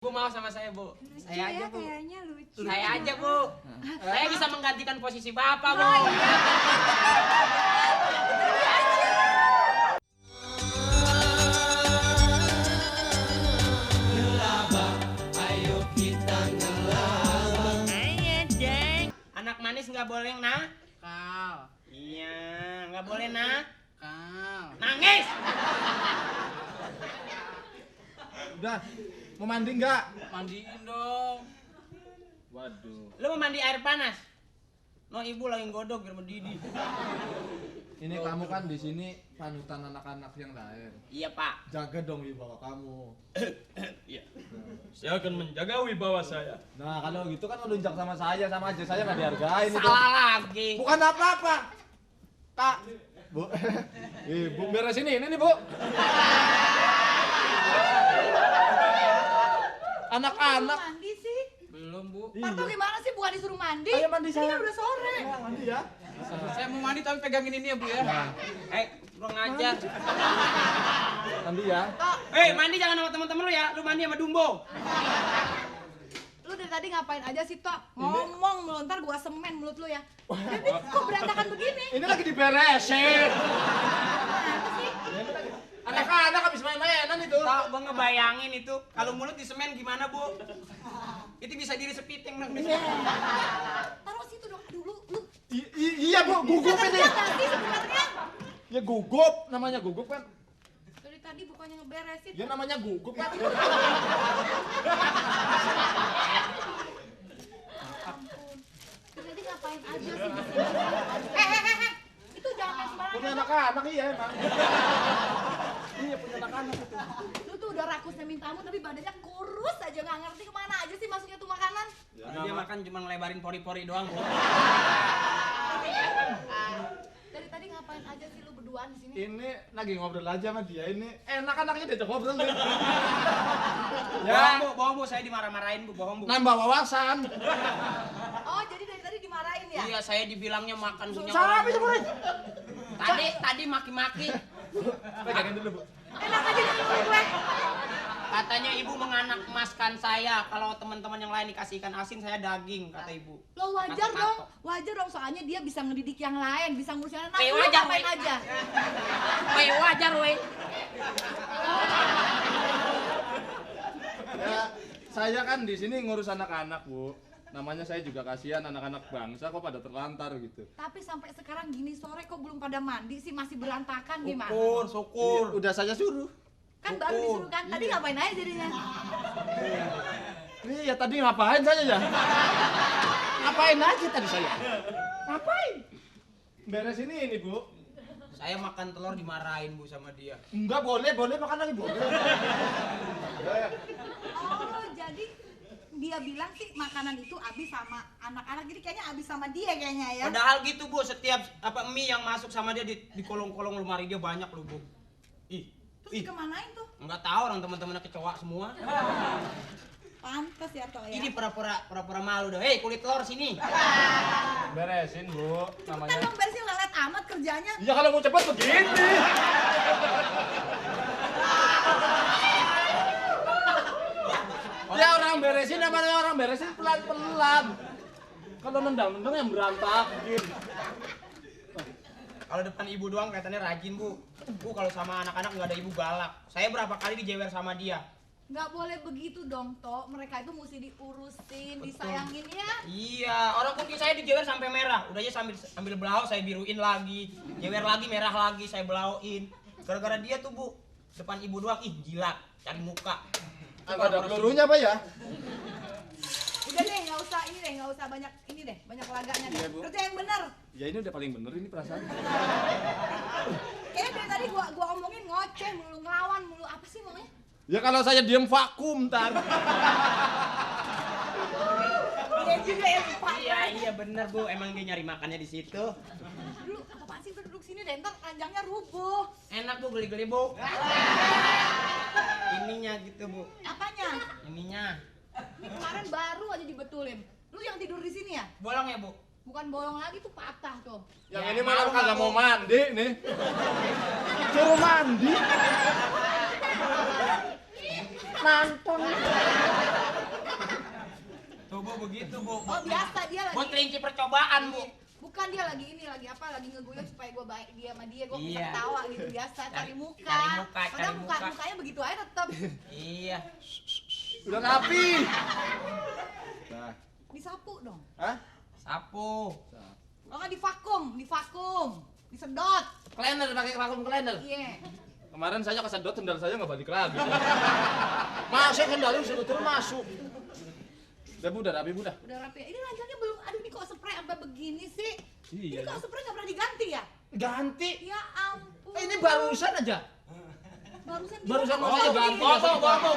Bu mau sama saya, Bu. Lucu Saya aja, ya, Bu. kayaknya lucu. Saya aja, Bu. Saya bisa menggantikan posisi Bapak, Bu. Oh, iya. Anak manis nggak boleh nakal. Iya, nggak boleh nakal. Nangis. Udah, mau mandi nggak? Mandiin dong. Waduh. Lu mau mandi air panas? No, ibu lagi godok biar mendidih. Ini kamu kan di sini panutan anak-anak yang lain. Iya, Pak. Jaga dong wibawa kamu. Iya. Saya akan menjaga wibawa saya. Nah, kalau gitu kan melunjak sama saya, sama aja saya nggak dihargain itu. Salah lagi. Bukan apa-apa. Kak, Bu. Bu beres ini nih, Bu. Anak-anak. Mandi sih. Belum, Bu. Parto gimana sih, bukan disuruh mandi? Ayo mandi Ini saya. kan udah sore. Ya, mandi ya. Saya mau mandi tapi pegangin ini ya, Bu ya. Nah, Kurang ajar. mandi ya. Mandi jangan sama teman-teman lu ya. Lu mandi sama Dumbo. Lu dari tadi ngapain aja sih, Tok? Ngomong mulu, ntar gua semen mulut lu ya. Jadi kok berantakan begini? Ini lagi diberesin. Apa sih? Anak-anak habis main-mainan itu. Tahu gua ngebayangin itu. Kalau mulut di semen gimana, Bu? Itu bisa diri sepiting dong. Taruh situ dong. Aduh, lu. Iya, Bu, gugup Bisa ini. teriak nggak sih sebenarnya? Ya gugup, namanya gugup kan. Dari tadi bukannya ngeberesin. Ya namanya gugup kan. Ampun. Dari tadi ngapain aja sih di sini? Itu jangan main sembarangan. Punya anak-anak iya emang. Iya punya anak-anak itu. Lu tuh udah rakusnya mintamu tapi badannya kurus aja, nggak ngerti kemana aja sih masuknya tuh makanan. Dia makan cuma ngelebarin pori-pori doang, Bu. Dari tadi ngapain aja sih lu berduaan di sini? Ini lagi ngobrol aja sama dia ini. Enak-anaknya diajak ngobrol nih. Bohong, Bu. Saya dimarah-marahin, Bu. Bohong, Bu. Nambah wawasan. Oh, jadi dari tadi dimarahin ya? Iya, saya dibilangnya makan punya Salah orang. bisa boleh. Tadi maki-maki. Pegangin dulu, Bu. Enak aja di mulut gue. Katanya ibu menganak emaskan saya. Kalau teman-teman yang lain dikasih ikan asin, saya daging, kata ibu. Lo wajar Matok-matok. dong, wajar dong soalnya dia bisa ngedidik yang lain, bisa ngurus yang lain. Nah, lu Wajar, ngapain weh. aja? Wajar, weh. Ya, saya kan di sini ngurus anak-anak, Bu. Namanya saya juga kasihan anak-anak bangsa kok pada terlantar gitu. Tapi sampai sekarang gini sore kok belum pada mandi sih, masih berantakan gimana? Syukur. Udah saya suruh. Kan baru disuruh kan, tadi ngapain aja jadinya? Iya tadi ngapain saya ya? Ngapain aja tadi saya? Ngapain? Beres ini Bu. Saya makan telur dimarahin, Bu, sama dia. Enggak boleh makan lagi boleh. Oh, jadi dia bilang sih makanan itu habis sama anak-anak, jadi kayaknya habis sama dia kayaknya ya. Padahal gitu, Bu, setiap mie yang masuk sama dia di kolong-kolong lemari dia banyak loh, Bu. Terus kemanain tuh? Enggak tahu, orang teman-temannya kecoa semua. Pantes ya toh ya. Ini pura-pura malu dah. Hei, kulit telur sini. Beresin Bu, Cepetan dong beresin, lelet amat kerjanya. Ya kalau mau cepet begini. Ya orang beresin namanya orang beresin pelan-pelan. Kalau nendang-nendang yang berantakin. Kalau depan ibu doang kelihatannya rajin, Bu. Bu, kalau sama anak-anak nggak ada ibu galak. Saya berapa kali dijewer sama dia. Nggak boleh begitu dong, Tok. Mereka itu mesti diurusin, Betul. disayangin ya. Iya, orang kucing saya dijewer sampai merah. Udah aja sambil belau saya biruin lagi. Jewer lagi, merah lagi, saya belauin. Gara-gara dia tuh, Bu. Depan ibu doang, jilat, cari muka. Ada pelurunya Pak ya? Udah deh, nggak usah banyak ini deh, banyak laganya deh. Iya, Bu. Kerja yang benar. Ya ini udah paling bener ini perasaan. Kayaknya dari tadi gua omongin ngoceh mulu, ngelawan mulu, apa sih maunya? Ya kalau saya diem vakum ntar. Iya juga ya, Pak. Iya bener, Bu. Emang dia nyari makannya di situ. Dulu apaan sih, duduk sini deh, ntar ranjangnya rubuh. Enak, Bu, geli-geli, Bu. Ininya gitu, Bu. Apanya? Ininya. Ini kemarin baru aja dibetulin. Lu yang tidur di sini ya? Bolong ya, Bu? Bukan bolong lagi tuh, patah tuh. Yang Ya, ini malah mau kagak nggak, mau Bu? mandi nih. Suruh mandi. nonton. Tuh Bu begitu Bu. Oh biasa dia lagi. Buat kelinci percobaan Bu. Bukan dia lagi ini lagi apa? Lagi ngegoyang supaya gue baik dia sama dia. Gue bisa Iya. ketawa gitu biasa cari Cari muka. muka, Padahal cari muka. mukanya begitu aja tetap Iya. Udah rapi. Nah, disapu dong. hah? Sapu. Oh nggak divakum, disedot. Cleaner, pakai vakum cleaner. Iya. Kemarin saya kesedot, sendal saya nggak balik lagi. Masuk sendalnya sebetulnya masuk. Udah Bu, udah rapi Bu dah. Udah rapi. Ini ranjangnya belum. Aduh ini kok spray sampai begini sih? Iya, Ini kok spray nggak pernah diganti ya? Ganti. Ya ampun. Ini barusan aja. Barusan mau saya ganti. Bobo.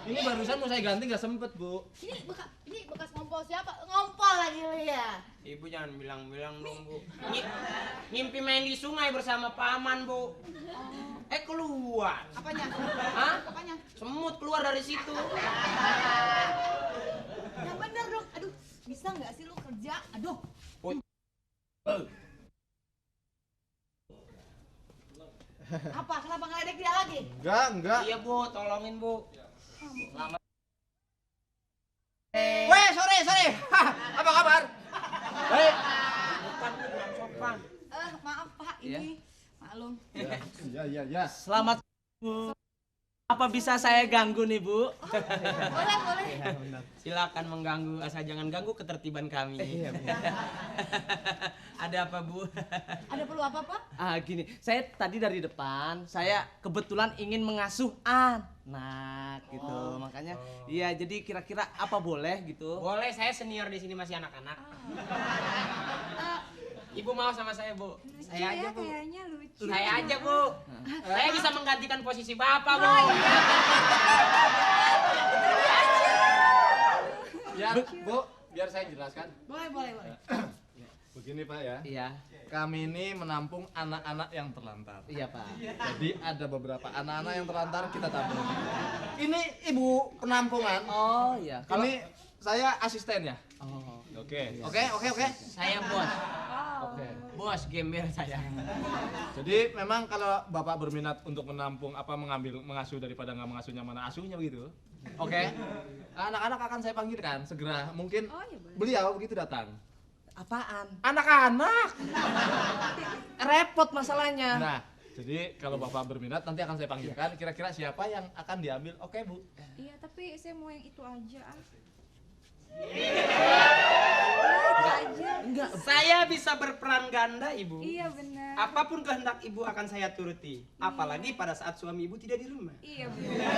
Ini barusan mau saya ganti nggak sempet Bu. Ini bekas ngompol siapa? Ngompol lagi lu ya. Ibu jangan bilang-bilang dong Bu. Ngimpi main di sungai bersama paman Bu. Keluar. Apanya? Hah? Apanya? Semut keluar dari situ. Yang bener dong. Aduh, bisa nggak sih lu kerja? Aduh. Apa? Kenapa ngeledek dia lagi? Enggak. Iya Bu, tolongin Bu. Lama. Weh, sore. Apa kabar? Baik. Bukan Bu, kurang sopan. Maaf Pak, ini maklum. Iya. Selamat Bu. Apa bisa saya ganggu nih Bu? Boleh. Silakan mengganggu, asal jangan ganggu ketertiban kami. Ada apa Bu? Ada perlu apa Pak? Gini, saya tadi dari depan, saya kebetulan ingin mengasuh anak gitu, makanya, iya jadi kira-kira apa boleh gitu? Boleh, saya senior di sini masih anak-anak. Ibu mau sama saya Bu? Saya aja Bu. Kayaknya lucu. Saya aja Bu. Saya bisa menggantikan posisi Bapak Bu. Ya, Bu, biar saya jelaskan. Boleh. Begini Pak ya. Iya, Kami ini menampung anak-anak yang terlantar. iya Pak. Jadi ada beberapa anak-anak yang terlantar kita tampung. Ini ibu penampungan. Oh iya, kalau Ini saya asistennya. oh, Oke. Saya bos. Oke. Bos gembel saya. Jadi memang kalau Bapak berminat untuk menampung mengasuh daripada nggak mengasuhnya mana asuhnya begitu. Oke. Anak-anak akan saya panggilkan segera. Mungkin beliau begitu datang. apaan? Anak-anak. Repot masalahnya. Nah, jadi kalau Bapak berminat nanti akan saya panggilkan kira-kira siapa yang akan diambil. Oke, Bu. Iya, tapi saya mau yang itu aja ah. Enggak. Saya bisa berperan ganda Ibu. Iya benar. Apapun kehendak Ibu akan saya turuti. Apalagi pada saat suami Ibu tidak di rumah. Iya benar.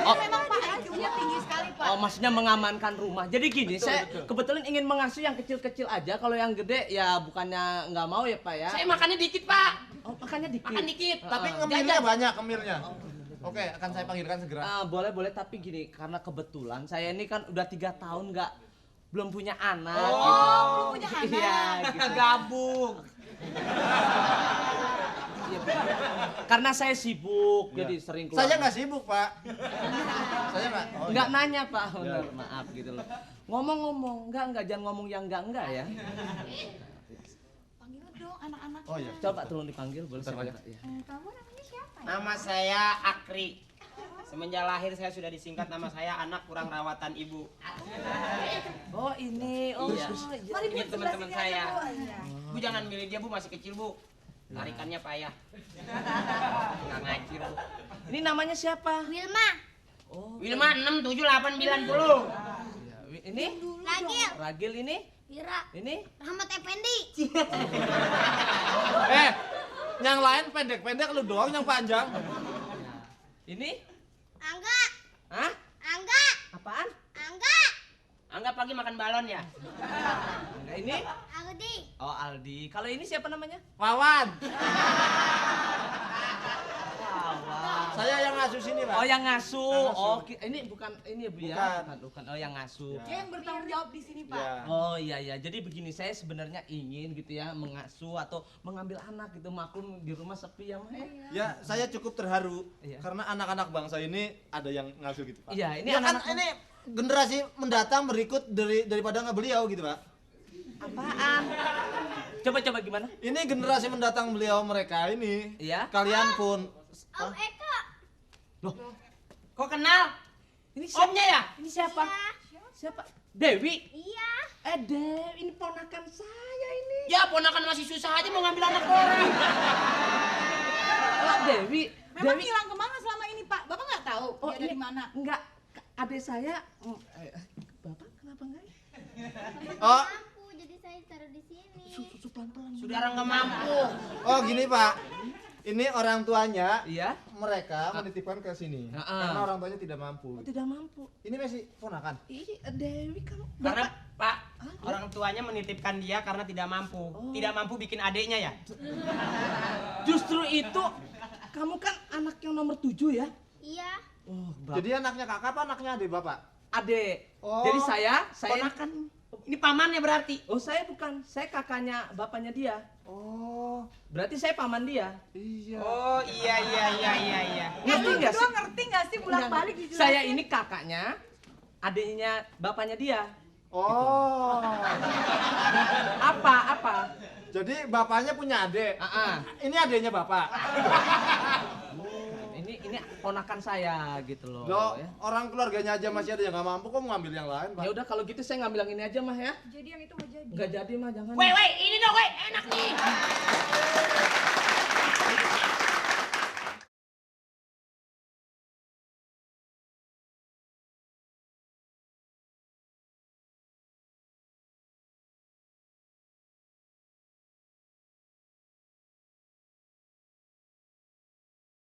Oh, memang Pak IQ-nya tinggi sekali Pak. Oh, maksudnya mengamankan rumah. Jadi gini, saya kebetulan ingin mengasuh yang kecil-kecil aja. Kalau yang gede ya bukannya nggak mau ya Pak ya. Saya makannya dikit Pak. Oh, makannya dikit. Makan dikit. Tapi ngemilnya banyak, kemilnya. Oke, akan saya panggilkan segera. Boleh tapi gini, karena kebetulan saya ini kan udah 3 tahun belum punya anak. Oh, gitu. belum punya anak. Iya, gitu. Gabung. Iya, Pak. Karena saya sibuk, Iya. jadi sering keluar. Saya nggak sibuk, Pak. Saya nggak. Oh, Nggak iya. nanya Pak, bener, maaf gitu loh. Ngomong-ngomong, enggak, jangan ngomong yang enggak ya. Panggil dong anak-anak. Oh iya. Coba tolong dipanggil, boleh Bentar, saya Pak, minta? Iya. Kamu namanya siapa ya? Nama saya Akri. Semenjak lahir saya sudah disingkat nama saya anak kurang rawatan ibu. Oh ini, oh Iya. iya. Mari Bu, Ini sebelah teman-teman sini aja, saya. Bu. Iya. Bu jangan milih dia Bu, masih kecil Bu. Tarikannya payah. Nggak ngaji Bu. Ini namanya siapa? Wilma. Oh, Wilma 6, 7, 8, 9, 10. iya. Ini Ragil. Ragil ini, Wira. ini. Rahmat Effendi. Yang lain pendek-pendek, lu doang yang panjang. Ini? Angga. Hah? Angga. Apaan? Angga. Anggap pagi makan balon ya. Enggak ini? Aldi. Oh Aldi. Kalau ini siapa namanya? Wawan. Wawan. Saya yang ngasuh sini, Pak. Oh yang ngasuh. Yang ngasuh. Oh ini bukan ini ya Bu ya? Bukan. Bukan. Oh yang ngasuh. Ya. Dia yang bertanggung jawab di sini Pak. Ya. Oh iya. Jadi begini, saya sebenarnya ingin gitu ya mengasuh atau mengambil anak gitu, maklum di rumah sepi ya Mah. Ya, saya cukup terharu Iya. karena anak-anak bangsa ini ada yang ngasuh gitu, Pak. Iya, ini Ya kan anak-anak- ini generasi mendatang berikut daripada nggak beliau gitu, Pak. Apaan? Coba gimana? Ini generasi mendatang beliau mereka ini. Iya. Kalian pun Om Eka. Loh, Kok kenal? Ini siapa? Omnya ya? Ini siapa? Iya. Siapa? Dewi. Iya. Dewi, ini ponakan saya ini. Ya ponakan masih susah aja mau ngambil anak orang. Oh, Dewi. Memang Dewi. hilang kemana selama ini Pak? Bapak nggak tahu Oh, dia ada ini- di mana? Enggak, adik saya. Bapak kenapa enggak? Oh, Mampu jadi saya taruh di sini. Susu pelan-pelan. Saudara nggak mampu. oh gini Pak. Ini orang tuanya Iya. mereka menitipkan ke sini karena orang tuanya tidak mampu. Oh, tidak mampu. Ini masih ponakan. Ih, Dewi kamu. Karena Bapak. Pak, orang tuanya menitipkan dia karena tidak mampu. Tidak mampu bikin adiknya ya? Justru itu kamu kan anak yang nomor 7 ya? Iya. Oh, Jadi anaknya kakak apa anaknya adik bapak? adik. Oh. Jadi saya Ponakan. Ini pamannya berarti. Oh, saya bukan. Saya kakaknya bapaknya dia. Oh, Berarti saya paman dia. iya. Oh iya. Ngerti Lu nggak berdua sih? ngerti nggak sih bolak-balik dijelasin? Saya ini kakaknya, adiknya bapaknya dia. Oh. Apa? Jadi bapaknya punya adik. Ini adiknya bapak. Ini ponakan saya gitu loh. Loh, Ya. orang keluarganya aja masih ada yang nggak mampu, kok mau ngambil yang lain, Pak? Ya udah kalau gitu saya ngambil yang ini aja mah ya. Jadi yang itu nggak jadi. Nggak jadi mah jangan. Weh, ini dong, weh, enak nih.